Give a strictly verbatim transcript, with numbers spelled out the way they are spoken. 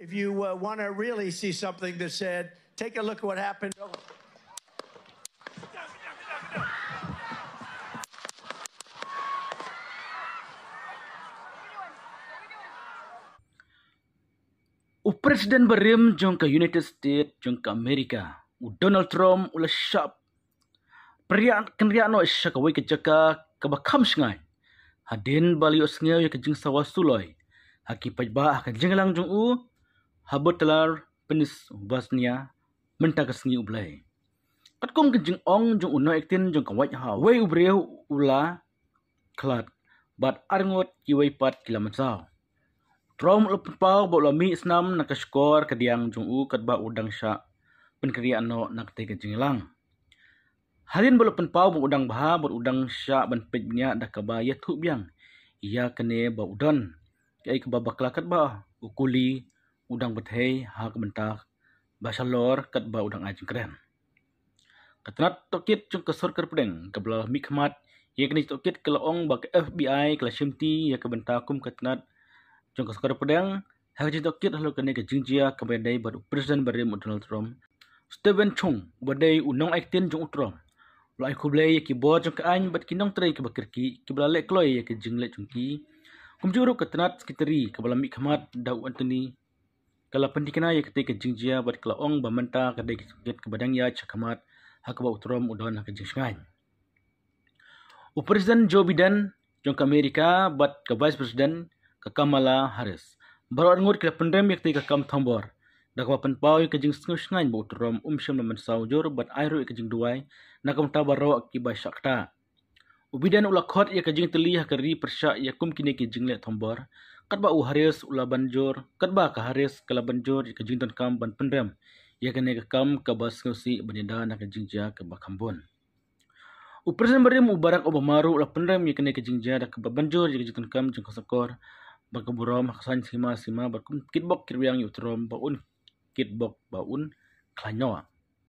If you uh, want to really see something that said, take a look at what happened. U President barim jong ka United States jong ka America, u Donald Trump, u la shah pynriah kynriah noh sha kawei ka jaka kaba kham shngaiñ, hadien ba la ïohsngew ïa ka jingsawa suloi ha ki paidbah ha ka jingïalang jong u ha Butler, Pennsylvania, mynta ka sngi U Blei. Katkum ka jingong jong u nongaktin jong ka White House, uwei u briew u la khlad bad arngut kiwei pat ki la mynsaw. Trump u la pynpaw ba u la mih snam na ka shkor kadiang jong u katba u dang shah pynkynriah noh na katei ka jingïalang. Hadien ba u la pynpaw ba u dang bha bad u dang shah ban peit bniah da kaba ïathuh biang ïa kane ba u don kaei kaba bakla katba u kuli u dang bthei ha ka bynta ba shalor katba u dang ai jingkren. Ka tnat tohkit jong ka sorkar pdeng kaba la mihkhmat ïa kane ka tohkit ka la ong ba ka F B I ka la shimti ïa ka bynta kum ka tnat jong ka sorkar pdeng ha ka jingtohkit halor kane ka jingjia kaba ïadei bad u President barim u Donald Trump. Steven Chung uba dei u nongaktin jong u Trump u la ai khublei ïa ki bor jong ka aiñ bad ki nongtrei kiba kyrkieh kiba la leh kloi ïa ka jingleh jong ki. Kumjuh ruh ka tnat sekretari kaba la mihkhmat da u Anthony ka la pynthikna ïa katei ka jingjia bad ka la ong ba mynta ka dei ka jingkit kaba dang ïaid shakhmat ha kaba u Trump u don ha ka jingshngaiñ. U President Joe Biden jong ka America bad ka Vice President ka Kamala Harris baroh arngut ki la pynrem ïa katei ka kam thombor da kaba pynpaw ïa ka jingsngewshngaiñ ba u Trump um shym la mynsaw jur bad ai ruh ïa ka jingduwai na ka bynta baroh kiba shah ktah. U Biden u la khot ïa ka jingtylli ha ka ri pyrshah ïa kum kine ki jingleh thombor katba u Harris u la ban jur katba ka Harris ka la ban jur ïa ka jingdonkam ban pynrem ïa kane ka kam kaba sngewsih ban ïada na ka jingjia kaba kham bun. U President barim u Barack Obama ruh u la pynrem ïa kane ka jingjia da kaba ban jur ïa ka jingdonkam jong ka sorkar ba ka burom ha ka saiñ sima sima bad kum kitbok kitrwiang ïa u Trump ba un kitbok ba un khlaiñ noh.